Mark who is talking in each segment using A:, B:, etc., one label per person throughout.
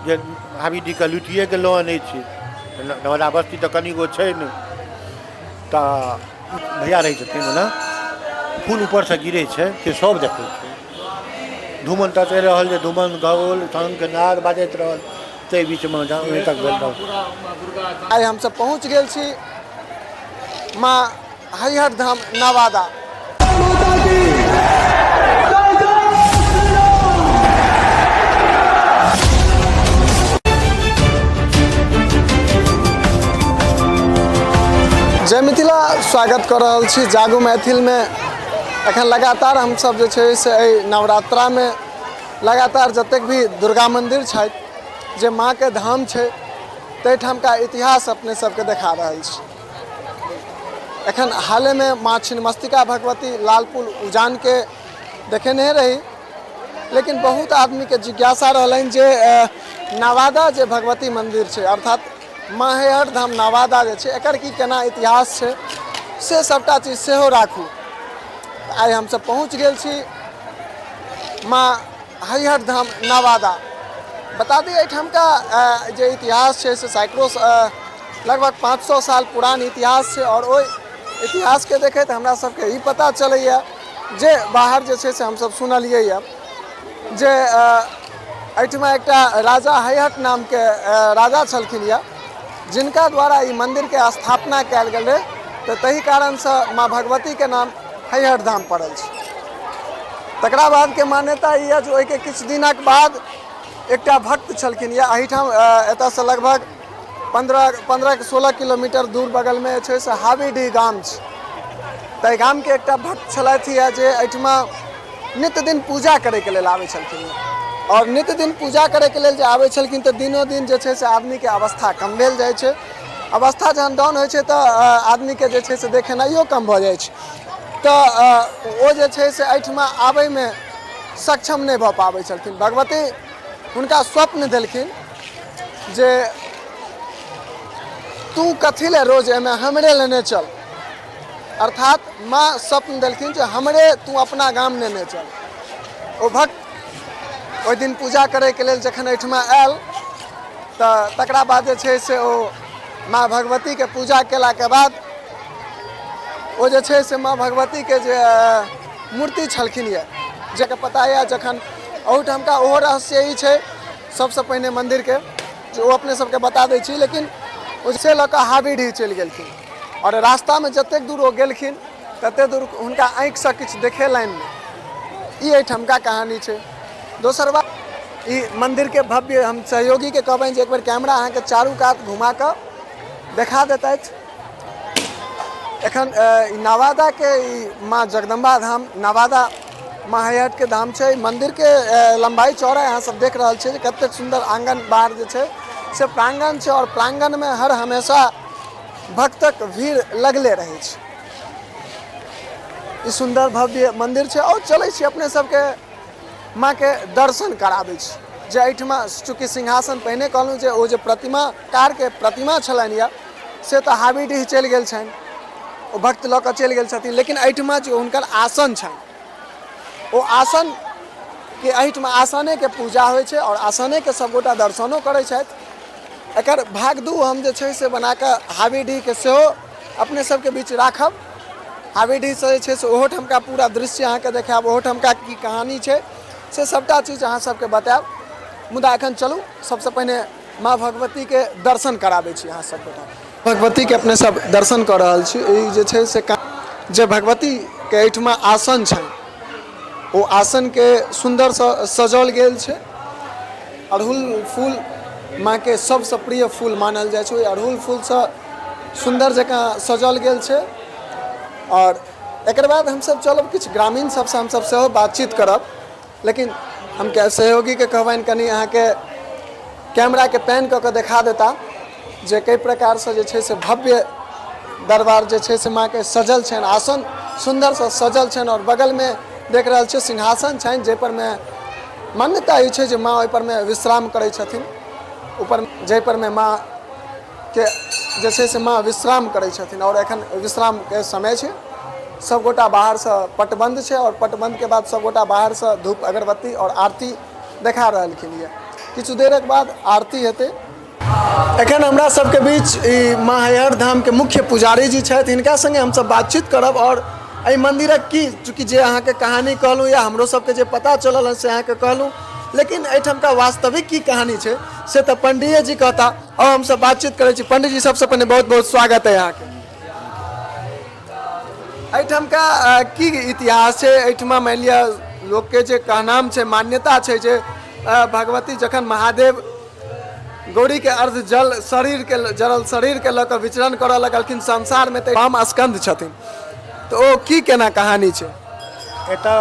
A: जे हाबीडीहके लुटिएके लऽ अनै छै। नवादा बस्ती तऽ कनिगो छै नहि, तऽ भैया रहै छथिन, ओना फूल ऊपरसँ गिरै छै से सब देखै छै। धूमन तऽ चलि रहल जे धूमन घोल शङ्ख नाद बाजैत रहल, ताहि बीचमे ओहि तक भेल रहल।
B: आइ हमसब पहुँच गेल छी माँ हरिहर धाम नवादा। जय मिथिला, स्वागत कऽ रहल छी जागू मैथिलमे। एखन लगातार हमसब जे छै से एहि नवरात्रामे लगातार जतेक भी दुर्गा मन्दिर छथि, जे माँके धाम छै, ताहिठामका इतिहास अपने सबके देखा रहल छी। एखन हालेमे माँ छिन्नमस्तिका भगवती लालपुल उजानके देखेने रही, लेकिन बहुत आदमीके जिज्ञासा रहलनि जे नवादा जे भगवती मन्दिर छै, अर्थात माँ हैहर धाम नवादा जे छै, एकर की केना इतिहास छै, से सभटा चीज सेहो राखू। आइ हमसभ पहुँच गेल छी माँ हरिहर धाम नवादा। बता दी, एहिठामका जे इतिहास छै से सैकड़ो, लगभग 500 साल पुरान इतिहास छै। आओर ओहि इतिहासके देखैत हमरा सबके ई पता चलैए जे बाहर जे छै से हमसब सुनलियैए जे एहिठमा एकटा राजा हैहट नामके राजा छलखिन यऽ, जिनका द्वारा ई मन्दिरके स्थापना कयल गेल रहै, तऽ ताहि कारणसँ माँ भगवतीके नाम हैहट धाम पड़ल छै। तकरा बादके मान्यता ई यऽ जे ओहिके किछु दिनक बाद एकटा भक्त छलखिन यऽ एहिठाम, एतऽसँ लगभग 15 16 किलोमीटर दूर बगलमे जे छै से हाबीडीह गाम छै। ताहि गामके एकटा भक्त छलथि यऽ जे एहिठमा नित्य दिन पूजा करैके लेल आबै छलखिन। आओर नित्य दिन पूजा करैके लेल जे आबै छलखिन, तऽ दिनो दिन जे छै से आदमीके अवस्था कम भेल जाइ छै। अवस्था जहन डाउन होइ छै तऽ आदमीके जे छै से देखेनाइयो कम भऽ जाइ छै। तऽ ओ जे छै से एहिठमा आबैमे सक्षम नहि भऽ पाबै छलखिन। भगवती हुनका स्वप्न देलखिन जे तू कथी लए रोज एहिमे, हमरे लेने चल। अर्थात माँ स्वप्न देलखिन जे हमरे तू अपना गाम नेने चल। ओ भक्त ओहि दिन पूजा करैके लेल जखन एहिठमा आयल, तऽ तकरा बाद जे छै से ओ माँ भगवतीके पूजा केलाके बाद ओ जे छै से माँ भगवतीके जे मूर्ति छलखिन यऽ, जाहिके पता यऽ जखन अहूठामका ओहो रहस्य ई छै सबसँ पहिने मन्दिरके जे ओ अपने सबके बता दै छी। लेकिन ओहिसँ लऽ कऽ हाबीडीह चलि गेलखिन आओर रास्तामे जतेक दूर ओ गेलखिन, ततेक दूर हुनका आँखिसँ किछु देखेलनि नहि। ई एहिठामका कहानी छै। दोसर बात, ई मन्दिरके भव्य, हम सहयोगीके कहबनि जे एक बेर कैमरा अहाँके चारू कात घुमा कऽ देखा देतथि। एखन ई नवादाके ई माँ जगदम्बा धाम नवादा माँ हैहटके धाम छै। मन्दिरके लम्बाइ चौड़ाइ अहाँ सब देख रहल छियै जे कतेक सुन्दर आङ्गन बाहर जे छै से प्राङ्गण छै, आओर प्राङ्गणमे हर हमेशा भक्तक भीड़ लगले रहै छै। ई सुन्दर भव्य मन्दिर छै। आओर चलै छी, अपने सबके माँके दर्शन कराबै छी जे एहिठमा चूँकि सिंहासन, पहिने कहलहुँ जे ओ जे प्रतिमा कारके प्रतिमा छलनि यऽ, से तऽ हाबीडीह चलि गेल छनि, ओ भक्त लऽ कऽ चलि गेल छथिन, लेकिन एहिठमा जे हुनकर आसन छनि, ओ आसनके, एहिठमा आसनेके पूजा होइ छै आओर आसनेके सभगोटा दर्शनो करै छथि। एकर भाग 2 हम जे छै से बना कऽ हाबीडीहके सेहो अपने सबके बीच राखब। हाबीडीहसँ जे छै से ओहोठामका पूरा दृश्य अहाँके देखायब, ओहोठामका की कहानी छै से सभटा चीज अहाँ सबके बतायब। मुदा एखन चलू, सबसँ पहिने माँ भगवतीके दर्शन कराबै छी अहाँ सब गोटा। भगवतीके अपने सब दर्शन कऽ रहल छी। ई जे छै से जे भगवतीके एहिठमा आसन छनि, ओ आसनके सुन्दरसँ सजाओल गेल छै। अड़हुल फूल माँके सबसँ प्रिय फूल मानल जाइ छै, ओहि अड़हुल फूलसँ सुन्दर जकाँ सजाओल गेल छै। आओर एकर बाद हमसब चलब, किछु ग्रामीण सबसँ हमसब सेहो बातचीत करब, लेकिन हम सहयोगीके कहबनि कनि अहाँके कैमराके पैन कऽ कऽ देखा देता जे कई प्रकारसँ जे छै से भव्य दरबार जे छै से माँके सजल छनि, आसन सुन्दरसँ सजल छनि। आओर बगलमे देख रहल छियै सिंहासन छनि, जाहिपर मे मान्यता ई छै जे माँ ओहिपर मे विश्राम करै छथिन। ऊपर जाहिपर मे माँ के जे छै से माँ विश्राम करै छथिन। आओर एखन विश्रामके समय छै, सभगोटा बाहरसँ पटबन्ध छै, आओर पटबन्धके बाद सभगोटा बाहरसँ धूप अगरबत्ती आओर आरती देखा रहलखिन यऽ। किछु देरक बाद आरती हेतै। एखन हमरा सबके बीच ई माँ हरिहर धामके मुख्य पुजारी जी छथि, हिनका सङ्गे हमसब बातचीत करब आओर एहि मन्दिरक की, चूँकि जे अहाँके कहानी कहलहुँ या हमरो सबके जे पता चलल हँ से अहाँके कहलहुँ, लेकिन एहिठामका वास्तविक की कहानी छै से तऽ पंडिये जी कहता। आओर हमसब बातचीत करै छी। पंडित जी, सबसँ पहिने बहुत बहुत स्वागत है अहाँके। एहिठामका की इतिहास छै एहिठमा? मानि लिअ लोकके जे कहनाम छै, मान्यता छै जे भगवती जखन महादेव गौरीके अर्ध जल शरीरके जरल शरीरके लऽ कऽ विचरण करऽ लगलखिन संसारमे तऽ राम स्कन्द छथिन, तऽ ओ की केना कहानी छै?
A: एतऽ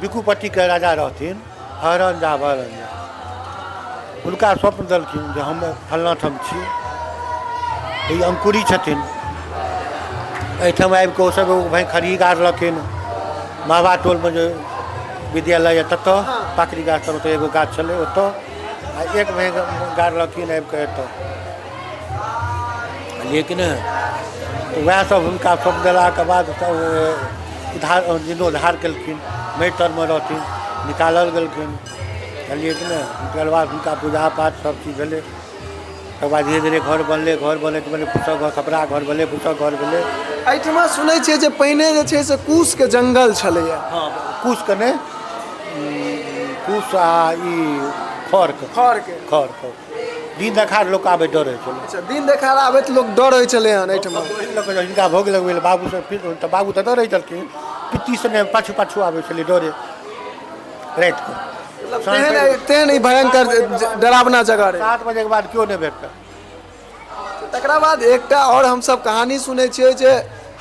A: बिकुपतिके राजा रहथिन हरण झा भरण झा। हुनका स्वप्न देलखिन जे हम फल्लाँ ठाम छी, ई अंकुरी छथिन। एहिठाम आबि कऽ ओसभ एगो भाय खरही गाड़लखिन महबा टोलमे जे विद्यालय यऽ ततऽ पाकड़ि गाछ तर, ओतऽ एगो गाछ छलै ओतऽ, आ एक भाय गाड़लखिन आबि कऽ एतऽ। बुझलियै कि नहि? तऽ उएह सब हुनका स्वप्न देलाके बाद सब उद्धार जीर्णोद्धार केलखिन। माटि तरमे रहथिन, निकालल गेलखिन, बुझलियै कि नहि? तकर बाद हुनका पूजा पाठ सब चीज भेलै। तकर बाद धीरे धीरे घर बनलै। घर बनैत बनैत फूसक घर, खपरा घर भेलै, फूसक घर भेलै।
B: एहिठमा सुनै छियै जे पहिने जे छै से कुशके जंगल छलैए।
A: हँ, कुशके नहि, कुश आ ई खरके।
B: खरके।
A: खरके दिन देखार लोक आबै डरै छलै।
B: अच्छा, दिन देखार आबैत लोक डरै छलै हन एहिठमा।
A: ओहि लऽ कऽ हिनका भोग लगबै लए बाबू सब, फिर तऽ बाबू तऽ डरै छलखिन, पित्ती सने पाछू पाछू आबै छलै डरे रातिके।
B: मतलब तेहन तेहन ई भयंकर डरावना जगह रहै।
A: 7 बजेके बाद केओ नहि भेटत।
B: तकरा बाद एकटा आओर हमसब कहानी सुनै छियै जे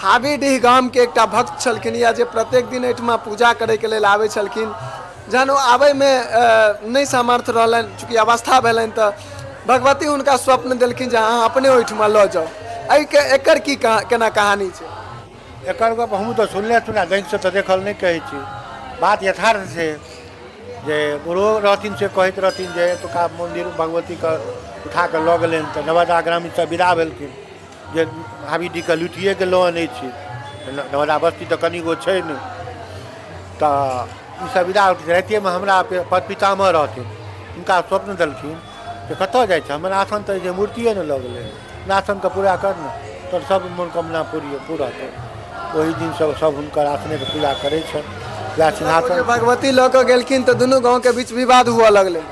B: हाबीडीह गामके एकटा भक्त छलखिन या जे प्रत्येक दिन एहिठमा पूजा करैके लेल आबै छलखिन। जहन ओ आबैमे नहि सामर्थ्य रहलनि, चूँकि अवस्था भेलनि, तऽ भगवती हुनका स्वप्न देलखिन जे अहाँ अपने ओहिठमा लऽ जाउ। एहिके एकर की केना कहानी छै?
A: एकर गप हमहूँ तऽ सुनले सुना, दैनिकसँ तऽ देखल नहि कहै छी। बात यथार्थ छै जे बूढ़ो रहथिन से कहैत रहथिन जे एतुका मन्दिर भगवतीके उठा कऽ लऽ गेलनि। तऽ नवादा ग्रामीण सब विदा भेलखिन जे हाबीडीहके लुटिएके लऽ अनै छी, नवादा बस्ती तऽ कनिगो छै नहि। तऽ ईसब विदा होलखिन। रातिएमे हमरा पितामह रहथिन, हुनका स्वप्न देलखिन जे कतऽ जाइ छै, हमर आसन तऽ जे मूर्तिए ने लऽ गेलै, हमरा आसनके पूरा कर ने, तोहर सब मनोकामना पूरा हेतौ। ओहि दिनसँ सब हुनकर आसनेके पूजा करै छथि, वएह सिंहासन।
B: भगवती लऽ कऽ गेलखिन तऽ दुनू गाँवके बीच विवाद हुअ लगलै।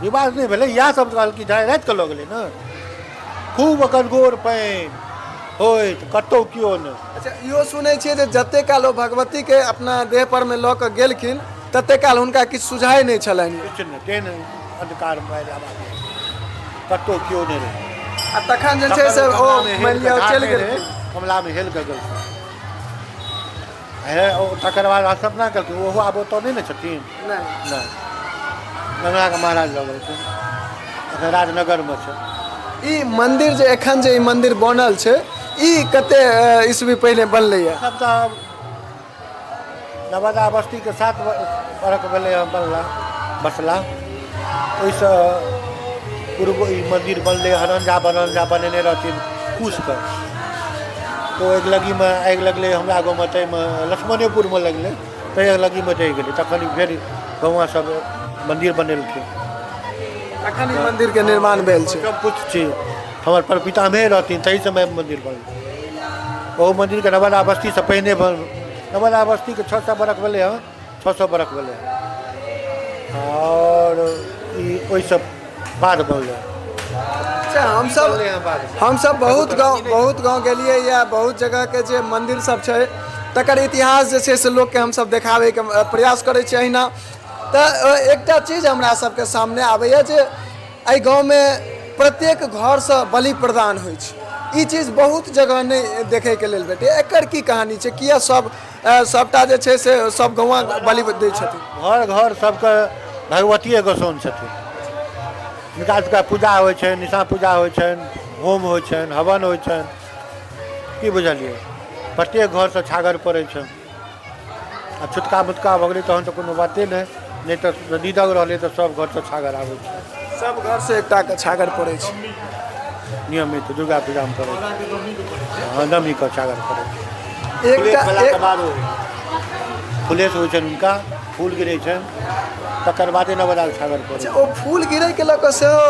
A: विवाद नहि भेलै, इएह सब कहलखिन रातिके लऽ गेलै ने, खूब एखन गोर पानि होइत, कतहु केओ नहि।
B: अच्छा, इहो सुनै छियै जे जते काल ओ भगवतीके अपना देह परमे लऽ कऽ गेलखिन तते काल हुनका किछु सुझाइ नहि छलनि।
A: किछु नहि, तेहन अंधकार मारि आवाज, कतहु केओ नहि रहै।
B: आ तखन जे छै से ओ मानि लिअ चलि गेलखिन,
A: कमलामे हेल कऽ गेलखिन। हे, ओ तकर बाद स्थापना केलखिन। ओहो आब ओतऽ नहि ने छथिन।
B: नहि,
A: गंगाके महाराज लऽ गेलखिन, एखन राजनगरमे छै।
B: ई मंदिर जे एखन जे ई मंदिर बनल छै, ई कते ईस्वी पहिले बनलैया?
A: सब तऽ नवादा बस्तीके 7 बरख भेलै हँ बनला बसला। ओहिसँ पूर्व ई मन्दिर बनलै। हरंजा बनंजा बनेने रहथिन कुशके, तऽ आगि लगीमे आगि लगलै हमरा गाँवमे, ताहिमे लक्ष्मणेपुरमे लगलै, ताहि आगि लगीमे जरि गेलै। तखन फेर गौआँ सब मन्दिर बनेलखिन।
B: तखन ई मन्दिरके निर्माण भेल छै।
A: सब किछु छै। हमर परपितामहे रहथिन, ताहि समयमे मन्दिर बनलै। ओहो मन्दिरके नवादा बस्तीसँ पहिने बन नवादा बस्तीके 600 बरख भेलै हँ, 600 बरख भेलै हँ, आओर ई ओहिसँ बाद बनलै।
B: अच्छा, हमसब बहुत गाँव गेलियै या बहुत जगहके जे मन्दिर सब छै तकर इतिहास जे छै से लोकके हमसब देखाबैके प्रयास करै छियै। अहिना तऽ एकटा चीज हमरा सबके सामने आबैए जे एहि गाँवमे प्रत्येक घरसँ बलि प्रदान होइ छै। ई चीज बहुत जगह नहि देखैके लेल भेटैए। एकर की कहानी छै? किया सब सबटा जे छै से सब गौआँ बलि दै छथिन?
A: घर घर सबके भगवतिए गोसाउनि छथिन। हिनका सबके पूजा होइ छनि, निशा पूजा होइ छनि, होम होइ छनि, हवन होइ छनि, की बुझलियै? प्रत्येक घरसँ छागर पड़ै छनि। आ छुटका मुटका भऽ गेलै तहन तऽ कोनो बाते नहि, नहि तऽ निदग रहलै तऽ सब घरसँ छागर आबै छै।
B: सब घरसँ एकटाके छागर पड़ै छै।
A: नियमित दुर्गा पूजामे पड़ै छै। हँ, नवमीके छागर पड़ै छै।
B: एकटा
A: भेलाके बाद फुलेश होइ छनि, हुनका फूल गिरै छनि। तकर बादे नवदाके छागर पड़ै
B: अच्छा
A: छै।
B: ओ फूल गिरैके लऽ कऽ सेहो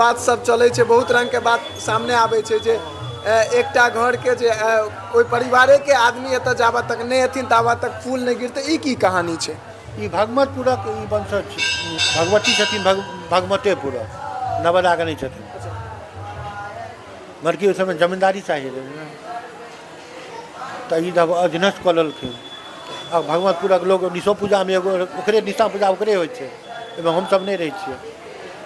B: बात सब चलै छै, बहुत रङ्गके बात सामने आबै छै जे एकटा घरके जे ओहि परिवारेके आदमी एतऽ जाबऽ तक नहि एथिन ताबऽ तक फूल नहि गिरतै, ई की कहानी छै?
A: ई भगमतपुरक ई वंशज छी, भगवती छथिन भगमतेपुरक, नवदाके नहि छथिन। बल्कि ओहि समय जमीन्दारी चाही रहै ने, तऽ ई जब अधीनस्थ कऽ लेलखिन। आ भगवतपुरक लोक निशो पूजामे एगो ओकरे निशा पूजा ओकरे होइ छै, ओहिमे हमसभ नहि रहै छियै।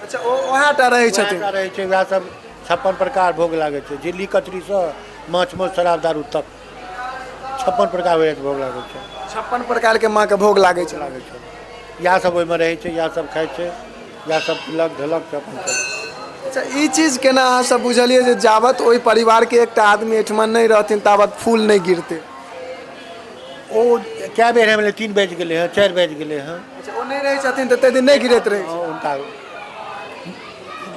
B: अच्छा, ओ उएह टा रहै छथिन?
A: उएह टा रहै छै। उएह सब 56 प्रकार भोग लागै छै, झिल्ली कचरीसँ माछ मांस शराब दारू तक 56 प्रकार ओहि भोग लागै छै।
B: 56 प्रकारके माँके भोग लागै छै?
A: लागै छै। इएह सब ओहिमे रहै छै, इएह सब खाइ छै, इएह सब पीलक ढलक अपन सब।
B: अच्छा, ई चीज केना अहाँ सब बुझलियै जे जाबत ओहि परिवारके एकटा आदमी एहिठमा नहि रहथिन ताबत फूल नहि गिरतै?
A: ओ कए बेर भेलै, 3 बाजि गेलै हँ, 4 बाजि गेलै हँ।
B: अच्छा, ओ नहि रहै छथिन तऽ ताहि दिन नहि गिरैत रहै छै?
A: हुनका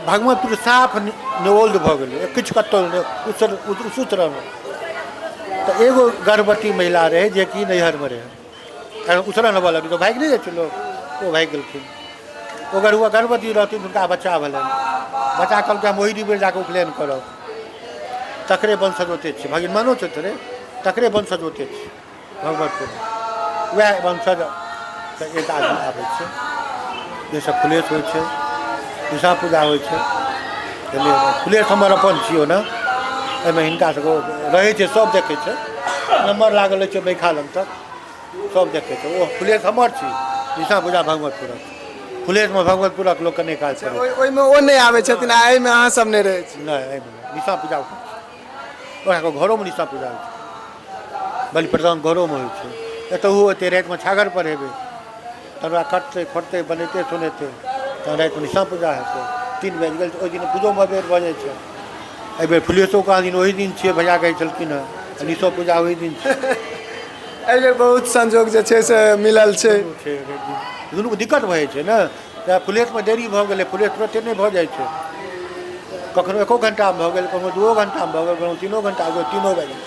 A: भगवतपुर साफ निओल्ड भऽ गेलै, किछु कतहु नहि उसुत रहल। तऽ एगो गर्भवती महिला रहै जेकि नैहरमे रहै, कारण उसरन होबऽ लगलै तऽ भागि नहि जाइ छै लोक, ओ भागि गेलखिन। ओ गर्भवती रहथिन, हुनका बच्चा भेलनि। बच्चा कहलकै हम ओहि दिन जाकऽ उपनयन करब। तकरे वंशज ओते छै, भगिनमानो छै थोड़े, तकरे वंशज ओते छै भगवतपुर। वएह वंशज एक आदमी आबै छै, जाहिसँ फुलेश होइ छै, निशा पूजा होइ छै। बुझलियै? फुलेश हमर अपन छियौ ने, एहिमे हिनका सबके रहै छै, सब देखै छै, नम्बर लागल रहै छै बैखा लग तक, सब देखै छै। ओ फुलेश हमर छी, निशा पूजा भगवतपुरक। फुलेशमे भगवतपुरक लोकके नहि काज करै।
B: ओहिमे ओ नहि आबै छथिन आ एहिमे अहाँ सब नहि रहै छी?
A: नहि, एहिमे नहि। निशा पूजा ओकरा घरोमे निशा पूजा होइ छै, बलि प्रदान घरोमे होइ छै। एतहु एतै रातिमे छागर पर हेबै, तहन ओकरा कटतै खोटतै बनेतै सुनेतै, तहन रातिमे निशा पूजा हेतै। 3 बाजि गेल ओहि दिन, पूजोमे अबेर भऽ जाइ छै। एहिबेर फुलेशो कहाँ दिन ओहि दिन छियै, भैया कहै छलखिन हँ, निशो पूजा ओहि दिन छै।
B: एहिबेर बहुत संजोग जे छै से मिलल छै।
A: दुनूके दिक्कत भऽ जाइ छै ने, तऽ फुलेशमे देरी भऽ गेलै, फुलेश तुरते नहि भऽ जाइ छै। कखनो 1 घण्टामे भऽ गेल, कखनो 2 घण्टामे भऽ गेल, कखनो 3 घण्टा, 3 बाजि गेल।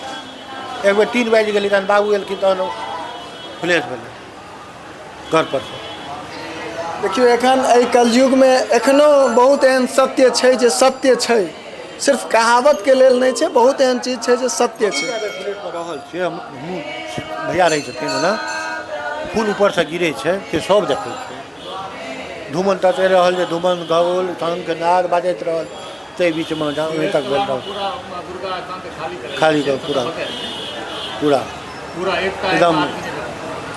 A: एक बेर 3 बाजि गेलै, तहन बाबू एलखिन, तहन फुलेश भेलै घर पर।
B: देखियौ, एखन एहि कलयुगमे एखनो बहुत एहन सत्य छै जे सत्य छै, सिर्फ कहावतके लेल नहि छै, बहुत एहन चीज छै जे सत्य छै।
A: रहल छियै हमहूँ, भैया रहै छथिन ओना, फूल ऊपरसँ गिरै छै से सब देखै छै। धूमन तते रहल जे धूमन घोल शङ्ख नाद बाजैत रहल, ताहि बीचमे ओहि तक भेल रहल। खाली कर पूरा पूरा एकदम।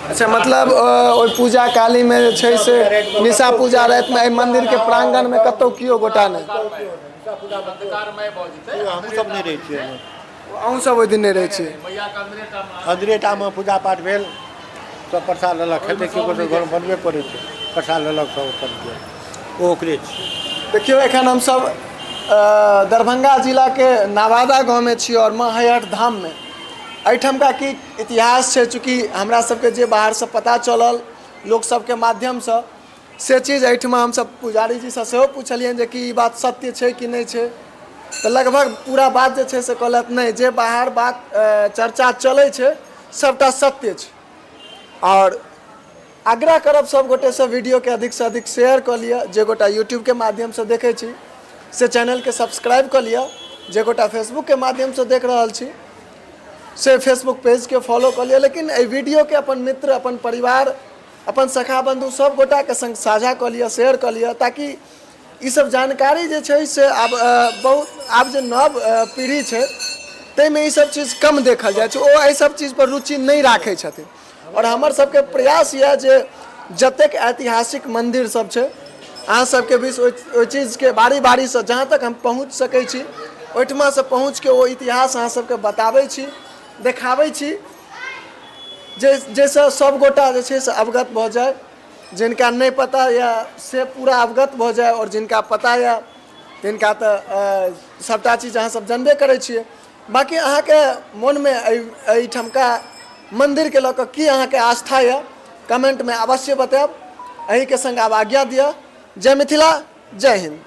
B: अच्छा, मतलब ओहि पूजा कालीमे जे छै से निशा पूजा रातिमे एहि मन्दिरके प्रांगणमे कतहु केओ गोटा नहि?
A: हमहूँ सब नहि रहै छियै।
B: अहूँ सब ओहि दिन नहि रहै छियै?
A: अन्दरे टामे पूजा पाठ भेल, सब प्रसाद लेलक, खेतै केओ घरमे बनबे करै छै, प्रसाद लेलक सब अपन गेल, ओ ओकरे छै।
B: देखियौ, एखन हमसब दरभंगा जिलाके नवादा गाँवमे छी आओर माँ हरिहर धाममे। एहिठामका की इतिहास छै, चूँकि हमरा सबके जे बाहरसँ पता चलल लोक सबके माध्यमसँ से चीज एहिठमा हमसब पुजारीजीसँ सेहो पुछलियनि जे कि ई बात सत्य छै कि नहि छै, तऽ लगभग पूरा बात जे छै से कहलथि नहि, जे बाहर बात चर्चा चलै छै सबटा सत्य छै। आओर आग्रह करब सब गोटेसँ वीडियोके अधिकसँ अधिक शेयर कऽ लिअ। जे गोटा यूट्यूबके माध्यमसँ देखै छी से चैनलके सब्सक्राइब कऽ लिअ, जे गोटा फेसबुकके माध्यमसँ देख रहल छी से फेसबुक पेजके फॉलो कऽ लिअ, लेकिन एहि वीडियोके अपन मित्र, अपन परिवार, अपन सखा बन्धु सब गोटाके सङ्ग साझा कऽ लिअ, शेयर कऽ लिअ, ताकि ई सब जानकारी जे छै से आब बहुत आब जे नव पीढ़ी छै ताहिमे ई सब चीज कम देखल जाइ छै, ओ एहि सब चीजपर रुचि नहि राखै छथिन। आओर हमर सबके प्रयास यऽ जे जतेक ऐतिहासिक मन्दिर सब छै अहाँ सबके बीच ओहि चीजके बारी बारीसँ जहाँ तक हम पहुँच सकै छी ओहिठमासँ पहुँचके ओ इतिहास अहाँ सबके बताबै छी, देखाबै छी, जे जाहिसँ सबगोटा जे छै से अवगत भऽ जाय। जिनका नहि पता यऽ से पूरा अवगत भऽ जाय, आओर जिनका पता यऽ तिनका तऽ सभटा चीज अहाँ सब जनबे करै छियै। बाँकी अहाँके मोनमे एहिठमका मन्दिरके लऽ कऽ की अहाँके आस्था यऽ कमेन्टमे अवश्य बतायब। एहिके सङ्ग आब आज्ञा दिअ। जय मिथिला, जय हिन्द।